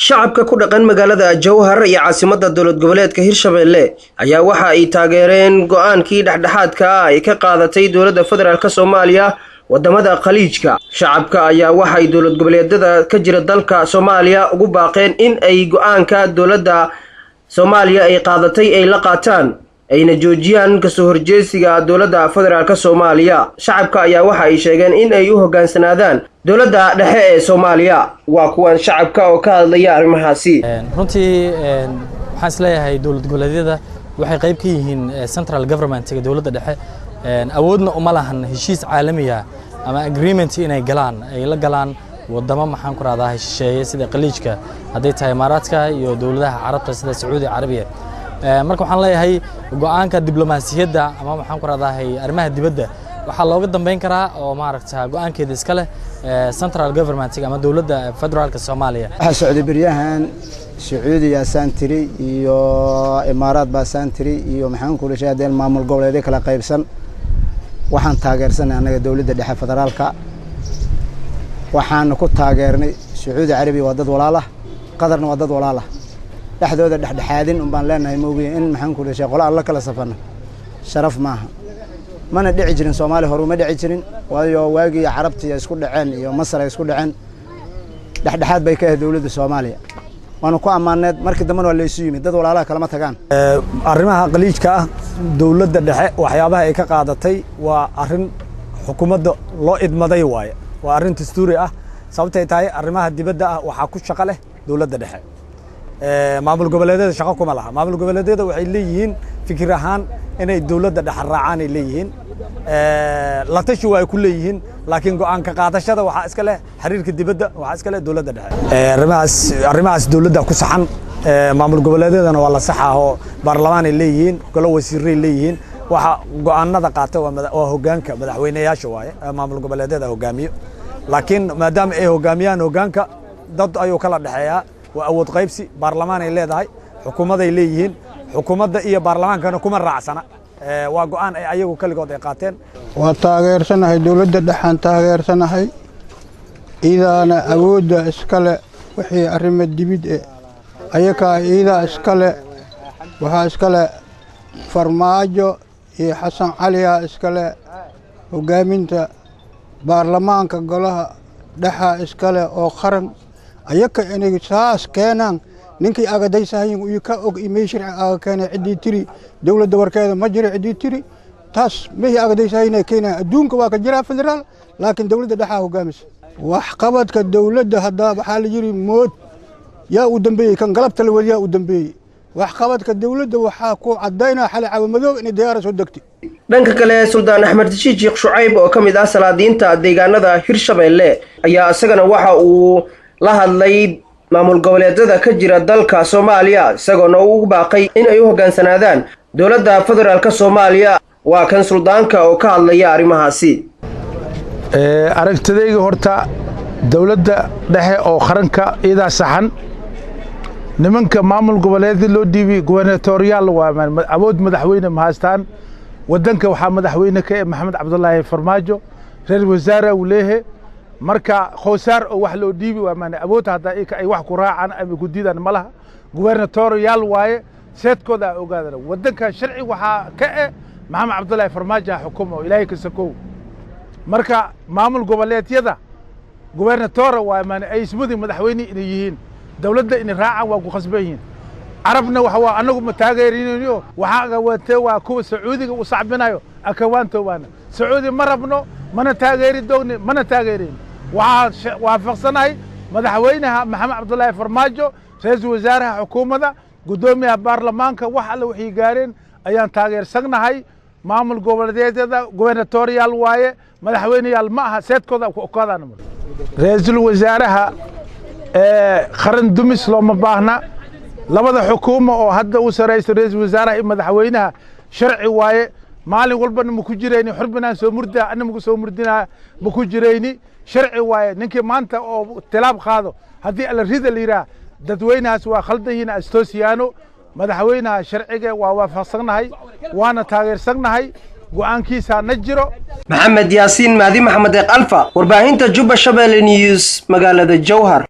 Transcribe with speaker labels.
Speaker 1: Shacabka ku dhaqan magaalada Jowhar iyo caasimadda dowlad goboleedka Hirshabelle ayaa waxa ay taageereen go'aankii dhexdhexaadka ah ay ka qaadatay dowladda federaalk Soomaaliya wadamada Khaliijka. Shacabka ayaa waxay dowlad goboleedyada ka jira dalka Soomaaliya ugu baaqeen in ay go'aanka dowladda Soomaaliya ay qaadatay ay la qaataan, ayna joojiyaan kasoo horjeesiga dowladda federaalk Soomaaliya. Shacabka ayaa waxa ay sheegeen in ay u hoggaansanaadaan dowladda dhexe ee Soomaaliya. Waa kuwan shacabka oo ka hadlaya arrimahaasi.
Speaker 2: Runtii waxaan isleeyahay dowlad goboleedyada waxay qayb ka yihiin central government-ga dowladda dhexe, awoodna uma lahan heshiis caalamiya ama agreement inay galaan, ay la galaan wadamo, maxaan ku rahdaa, shisheeye sida Khaliijka, hadday tahay Imaaraadka iyo dowladaha Carabta sida Sacuudi Carabiya. Marka waxaan leeyahay go'aanka diblomaasiyadda ama, maxaan ku rahdahay, arrimaha dibadda waxaa looga dambeyn karaa oo maaragta go'aankeeda iska leh central government ama dowladda federaalka Soomaaliya.
Speaker 3: Waxaa socday beryahan Sacuudiya saan tiri iyo Imaaraad baa saan tiri iyo, maxaan ku dhashay, haddeen maamul goboleedyo kala qaybsan. Waxaan taageersanay annaga dowladda dhexe federaalka. Waxaana ku taageernay Sacuudi Carabiya waa dad walaalah, Qatarna waa dad walaalah, dhexdooda dhexdhexaadin un baan leenahay. Moogiye in, maxaan ku dhashay, qola aan la kala safano sharaf maaha, mana dhici jirin. Soomaaliya hore uma dhici jirin, waayo waagii Carabta isku dhaceen iyo Masar ay isku dhaceen, dhexdhexaad bay ka ahayd dowladda Soomaaliya, waana ku ammaaneed. Markii dambena waa laysu yimid, dad walaalaha kalama tagaan.
Speaker 4: Arrimaha Khaliijka ah, dowladda dhexe waxyaabaha ay ka qaadatay waa arrin xukuumadda loo idmaday waaye, waa arrin dastuuri ah. Sababtay tahay, arrimaha dibadda ah waxaa ku shaqo leh dowladda dhexe, maamul goboleedyada shaqo kuma laha. Maamul goboleedyada waxay leeyihiin fikir ahaan inay dowladda dhexe raacaan ay leeyihiin, la tashi waa ay ku leeyihiin, laakiin go'aan ka qaadashada waxaa iska leh xiriirka dibadda, waxaa iska leh dowladda dhexe. Arrimahaas dowladda ku saxan, maamul goboleedyadana waa la saxaa oo baarlamaan ay leeyihiin, golo wasiiray leeyihiin. Waxa go'aanada qaata waa hoggaanka, madaxweyneyaasha waaye, maamul goboleedyada hogaamiyo. Laakiin maadaama ay hogaamiyaan, hoggaanka dad ayuu kala dhexeeyaa, waa awood qaybsi. Baarlamaan ay leedahay, xukuumaday leeyihiin, xukuumadda iyo baarlamaankana kuma raacsana, waa go'aan ay ayagu keligood ay qaateen.
Speaker 5: Waa taageersanahay dowladda dhexaan taageersanahay, iidaana awoodda iskale. Wixii arrimo dibid e ayakaa iidaa iskale, waxaa iskale Farmaajo iyo Xasan Caliyaa iskale hogaaminta baarlamaanka, golaha dhexaa iskale oo qaran. Ayaka inay saas keenaan, ninkii agadaysahayin iyo ka og imay sharci aga keenay ciddii tiri dowladda warkeeda ma jiro, ciddii tiri taas mihii agadaysahayin keenayaan. Adduunka waa ka jiraa federaal, laakiin dowladda dhexaa hogaamisa waxqabadka dowladda. Haddaa waxaa la yidhi mood yaa u dambeeyey, kan galabta la wadiyaa u dambeeyey. Waxqabadka dowladda waxaa ku caddaynaa xalay Cawamadoob inay diyaara soo degtay.
Speaker 1: Dhanka kale, Suldaan Axmed Rashiid Sheekh Shucayb oo ka mid ah salaadiinta deegaanada Hirshabelle ayaa isagana waxa uu la hadlay maamul goboleedyada ka jira dalka Soomaaliya, isagoona ugu baaqay in ay u hoggaansanaadaan dowladda federaalk Soomaaliya. Waa kan suldaanka oo ka hadlaya arrimahaasi.
Speaker 6: Aragtidayga horta, dowladda dhexe oo qaranka iyadaa saxan. Nimanka maamul goboleedka loo dhiibay gubernatoriyaal waa, awood madaxweyne ma haystaan. Waddanka waxaa madaxweyne ka eh Maxamed Cabdulaahi Farmaajo, reer wasaare uu leeyahay. Marka khoosaar oo wax loo dhiibi waa maana awood hadda ay wax ku raacaan ama ku diidaan ma laha. Gubernatoriyaal waaye, seedkooda a ogaadana. Waddanka sharci waxaa ka eh Maxamed Cabdulaahi Farmaajo ha xukumo, Ilaahay ka sakow. Marka maamul goboleedyada gubernatora waa maana ay ismudi madaxweyne inay yihiin, dowladda inay raacaan waa ku khasban yihiin. Carabna waxa waa annagu ma taageerinayno, waxaa agawaantee waa kuwa Sacuudiga u sacbinayo akawaanto waana Sacuudi ma rabno, mana taageeri doogni, mana taageerin. Waxaa waafaqsanahay madaxweynaha Maxamed Cabdullaahi Farmaajo, ra-iisul wasaaraha, xukuumadda, guddoomiyaha baarlamaanka, wax alle waxay gaareen ayaan taageersagnahay. Maamul goboleedyada gubernatoriyaal waaye, madaxweyneyaal ma aha, seedkooda ku okaadaan. Ra-iisul wasaaraha qaran dumis looma baahna. Labada xukuuma oo hadda u sarayso, ra-iisul wasaaraha iyo madaxweynaha, sharci waaye. Maalin walbana ma ku jirayni xurbinaan soo murdaa, ana maku soo murdinaa, ma ku jirayni. Sharci waaye. Ninkii maanta oo tilaab qaado, haddii alla rida la yidhaah, dadweynahaas waa khaldan yihiin, astoosiyaano. Madaxweynaha sharciga waa waafaqsannahay, waana taageersannahay, go'aankiisaa na jiro.
Speaker 1: Maxamed Yaasiin Maadi, Maxamed Eeq Alfa, warbaahinta Jubba Shabeelle News, magaalada Jowhar.